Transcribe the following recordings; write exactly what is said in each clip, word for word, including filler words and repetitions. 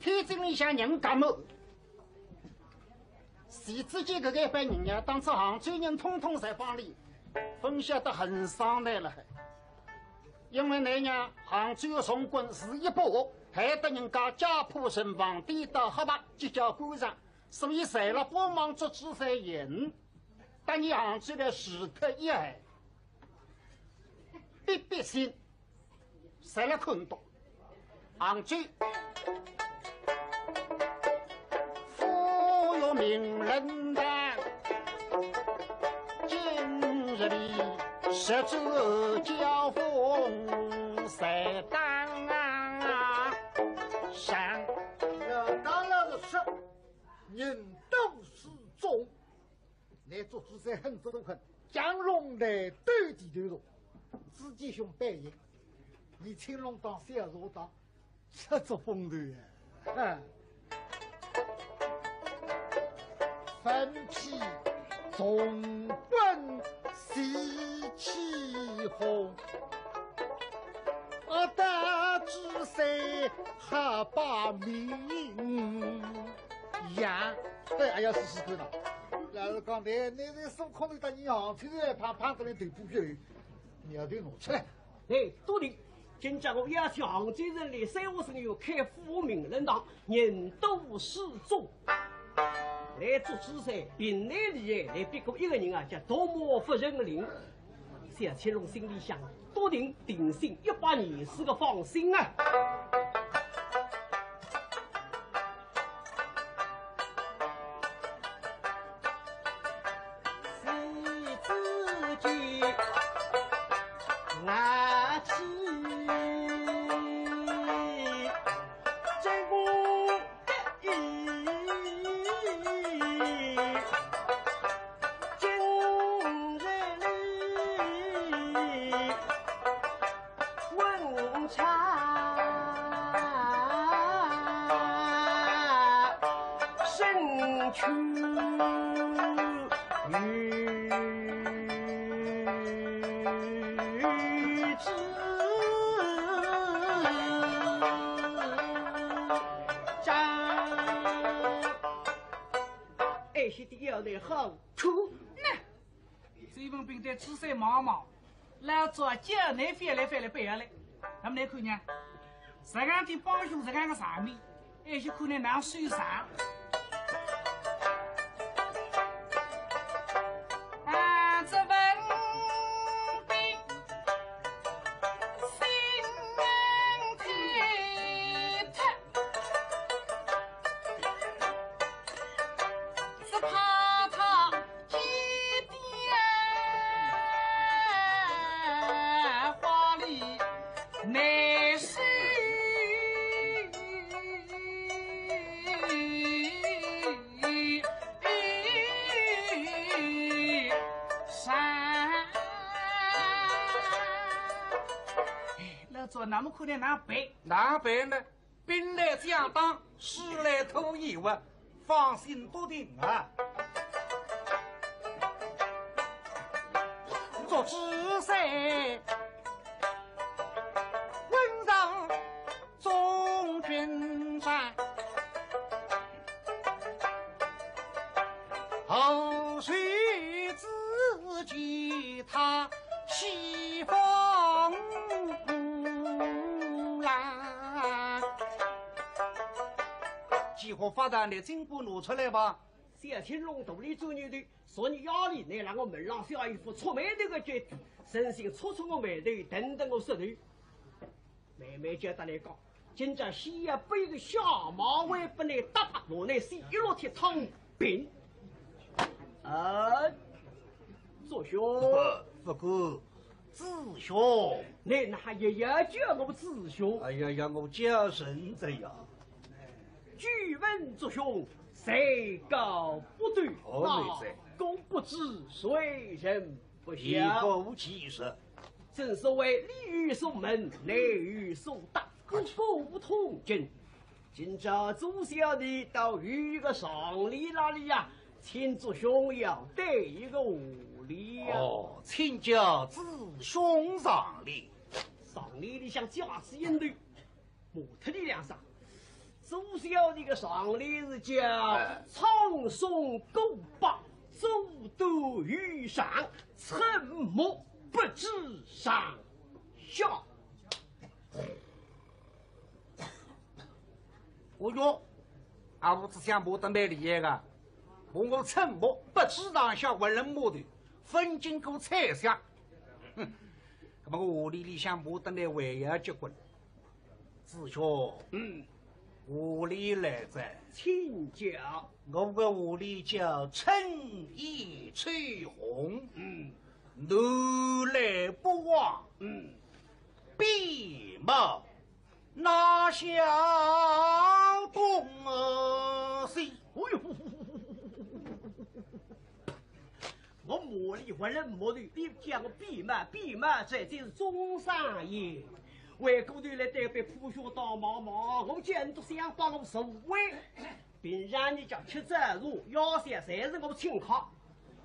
天津里向人介满，徐子建搿个一班人呀，当初杭州人统统侪帮俚分析得很伤感了。因为哪能呢，杭州个总管是一把，害得人家家破人亡，跌到黑白，犄角官场，所以侪辣帮忙捉知县演。但你杭州来除脱一害，必必心，侪辣看到杭州。 要当然是说，人多势众，倷捉知县很中肯，将龙来斗地头上，子建兄扮演，李青龙当小茶档， 出足风头呀！哈！分批从本喜气哄，啊，大知县好把名扬。对，哎呀，是是对了。老实讲，那那那孙悟空搭你啊，就是怕怕得来对付，苗头拿出来。 哎，笃定，今朝我邀请杭州城里三五十人开府门论坛，人多势众。来捉知县，凭哪理由来逼过一个人啊，叫独马夫人林。小青龙心里想，笃定定心一百二十个放心啊。 哎，是的，要得好处呢。 周文宾对知县望望，老早叫倷翻来翻来背下来，那么倷看呢？实梗点帮凶，实梗个场面，还是看倷哪收场。啊，周文宾心太太。 只怕他一点话里难收场。哎，老早那么看来哪办？哪办呢？ 兵来将挡，水来土掩啊，放心笃定啊。捉知县，稳上中军帐。 后随子建他西风浪。几化发弹的金箍拿出来吧。小青龙肚里转念头，昨日夜里倷让我门浪小姨夫触霉头个脚，存心触触我霉头，等等我舌头。 慢慢叫得来讲，今朝先要拨一个下马威拨倷搭搭，拿倷死一落铁汤平。啊，祝兄。不，不敢，子兄。倷哪也要叫我子兄？哎呀呀，我叫人的呀。久闻祝兄才高八斗，何为哉？哪个不知，谁人不晓？言过其实。 正所谓礼有所门，礼有所答，各不同经。今朝祝兄到一个上联那里呀，请祝兄要对一个下联呀。哦，请教子兄上联。上联里向加仔一头， 骂脱俚两声。苏小姐个上联是叫“哎。“苍松过百，阻断鱼肠，寸木不知上下。”哦哟，阿婆子想我得蛮厉害个，我我寸木不知上下，还能木头，分经过猜想。哼，那么我里里想我得来还要结棍。 子兄，嗯。话里来哉。请讲。我个话里叫春意秋红，嗯。南来北往，嗯。闭目纳小东西。哎呦，我骂俚还能骂头，俚叫我闭目，闭目哉，这是中山爷。回过头来对别铺下当忙忙，我见都想帮我受威。平常日叫吃早茶，夜宵侪是我请客，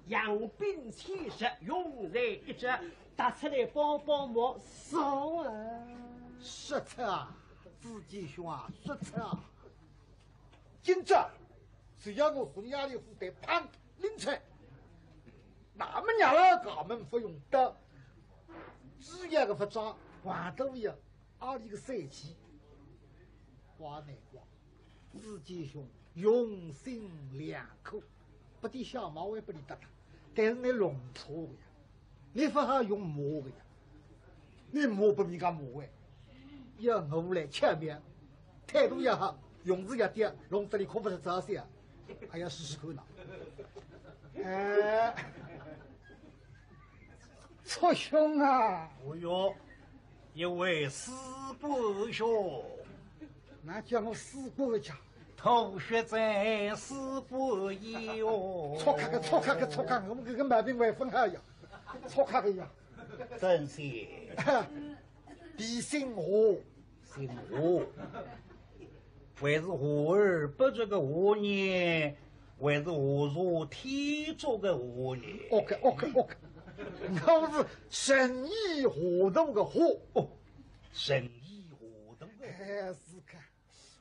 养兵千日，用在一朝，踏出来帮帮忙，送啊。说出啊，子建兄啊，说出啊。今朝只要我从衙里府台旁拎出来，那么娘了，俺们不用的。只要个不抓，管都要，阿里个帅气，瓜难瓜。子建兄用心良苦，不得小毛还不得搭搭，但是你弄错个呀，你不好用骂个呀，你骂不人家骂哎，要我来巧妙，态度要好，用字要刁，弄得你可不是这些啊，还要试试看呐。哎， 促兄啊！哦哟，一位师伯兄。哪叫我师伯个家？吐血在师伯意哦。错开个，错开个，错开个，我们这个毛病还分好呀，错开个呀。真是。地心话。 心话，还是华而不实个华呢，还是华夏天竺个华呢？OK，OK，OK，我是神医华佗个华。哦，神医华佗个华。哎，是个。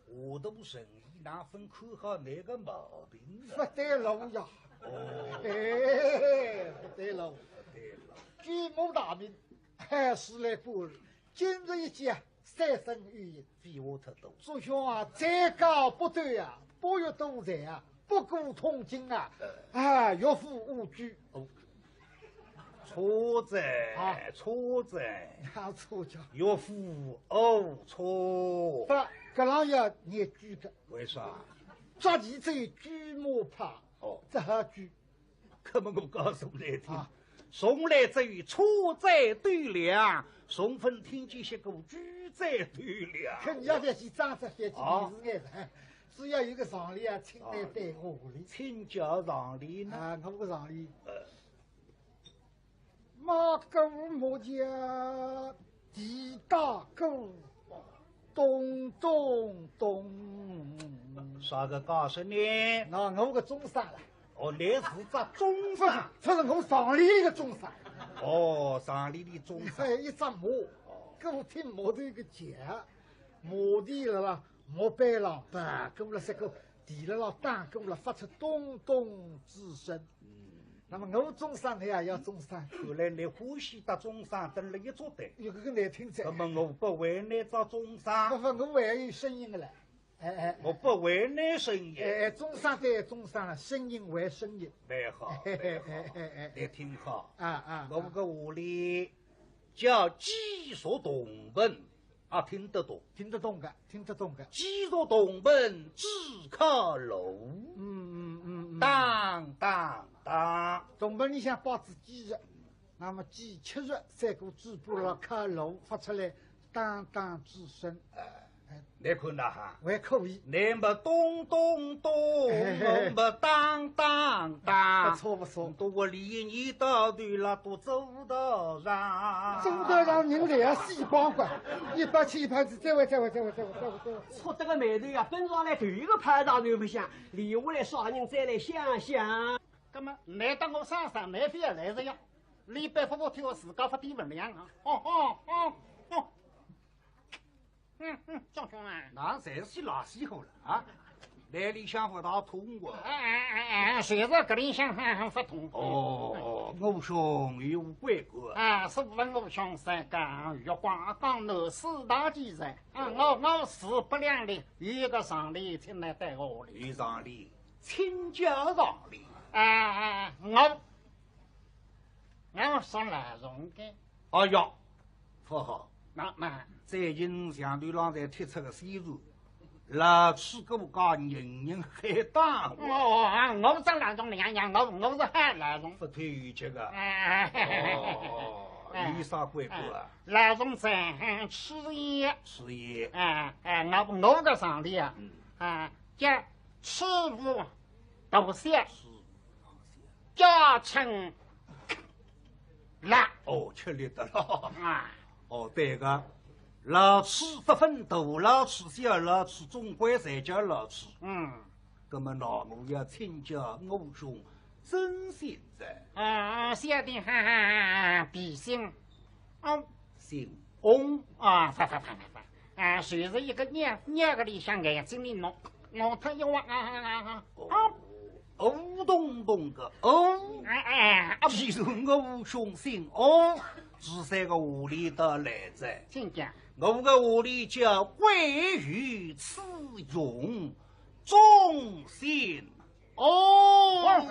华佗神医哪分看好倷个毛病呢？不对路呀。哦。哎，不对路。不对路。举目大名，哎，是来过了。今日一见， 三生有幸。废话太多。师兄啊，再讲不对啊，不要多嘴啊，不顾通情啊，啊，岳父无拘。哦，错哉，啊。错哉。哪错哉？岳父无错。不，搿浪要念拘个。为啥？抓地走车马炮，哦。这还拘。 那么我告诉你听，啊。从来只有车载斗量，从朆听见歇过车载斗量。看你要覅去张着，覅去啊。面子眼神，只要有个上联啊，请来对我哩。请教上联呢？啊，我个上联。呃。马过木桥，地打鼓，咚咚咚。啥个解释呢？那我个中山了。 哦，倷是只中山。勿是，勿是，我上联个中山。哦，上联个中山。哎，一只马，哦。搿我听马头一个叫，马蹄辣辣木板浪，叭，搿么辣塞个地辣浪打，搿么辣发出咚咚之声。嗯。那么我中山，倷也要中山。看来倷欢喜搭中山，登了一桌对。有搿个难听哉。那么我勿为倷只中山。勿，勿，我还有声音个唻。 哎，哎，我勿为难声音。哎，哎，中山对中山了，声音为声音。蛮好，蛮好。哎，哎，哎，哎。倷听好。啊，啊，我个话里叫鸡啄铜盆，啊，听得懂。听得懂个，听得懂个。鸡啄铜盆，鸡敲锣。嗯，嗯，嗯，嗯。当，当，当。铜盆里向摆仔鸡肉，那么鸡吃肉，再过嘴巴浪敲锣发出来，当当之声。哎。 倷看呐哈，还可以。倷么咚咚咚，哎，嘿嘿。我么当当当。勿错，勿错。到我里一年到头了，都做得上。做得上，人来啊，死光光。一百七一盘子，再会，再会，再会，再会，再会，再会。触得个霉头呀，本上来头一个拍打都勿响，留下来啥人再来想想。葛么，难得我上山，难非要来这样，李白勿服帖，我自家勿点分量啊。哦，哦，哦，哦。嗯嗯，小兄啊。那侪是老死货了啊，来里向勿大通过。哎哎哎哎，就是搿里向勿通。哦，我兄有贵干。啊，是问我兄三讲，月光江南四大奇人。啊，我我自不量力，有一个上联请来对我哩。有上联，请教上联。啊，我我说老兄个。哎呀，勿好，那那最近墙头浪侪贴出个宣传，老鼠过街人人喊打我。哦，啊，我勿是老兄娘娘，我我是喊老兄。勿推荐个。哎，哦，哎有啥贵干啊？老兄在，嗯，吃烟。吃烟。哎哎，我我个上联啊，嗯。啊，叫吃无大小，吃无大小。家称老。哦，吃力得了。啊。哦，对个，老鼠勿分大老鼠、小老鼠，总归侪叫老鼠。嗯。葛么喏，我要请教我兄尊姓哉？啊，小弟哈哈哈，敝姓翁。姓翁。啊，勿勿勿勿勿，啊，就是一个眼眼个里向眼睛里弄弄脱一望啊啊啊啊！哦，乌洞洞个哦。哎哎，啊，既然我兄姓翁，第三个话里头来哉。请讲。我个话里叫贵于此用，终身哦。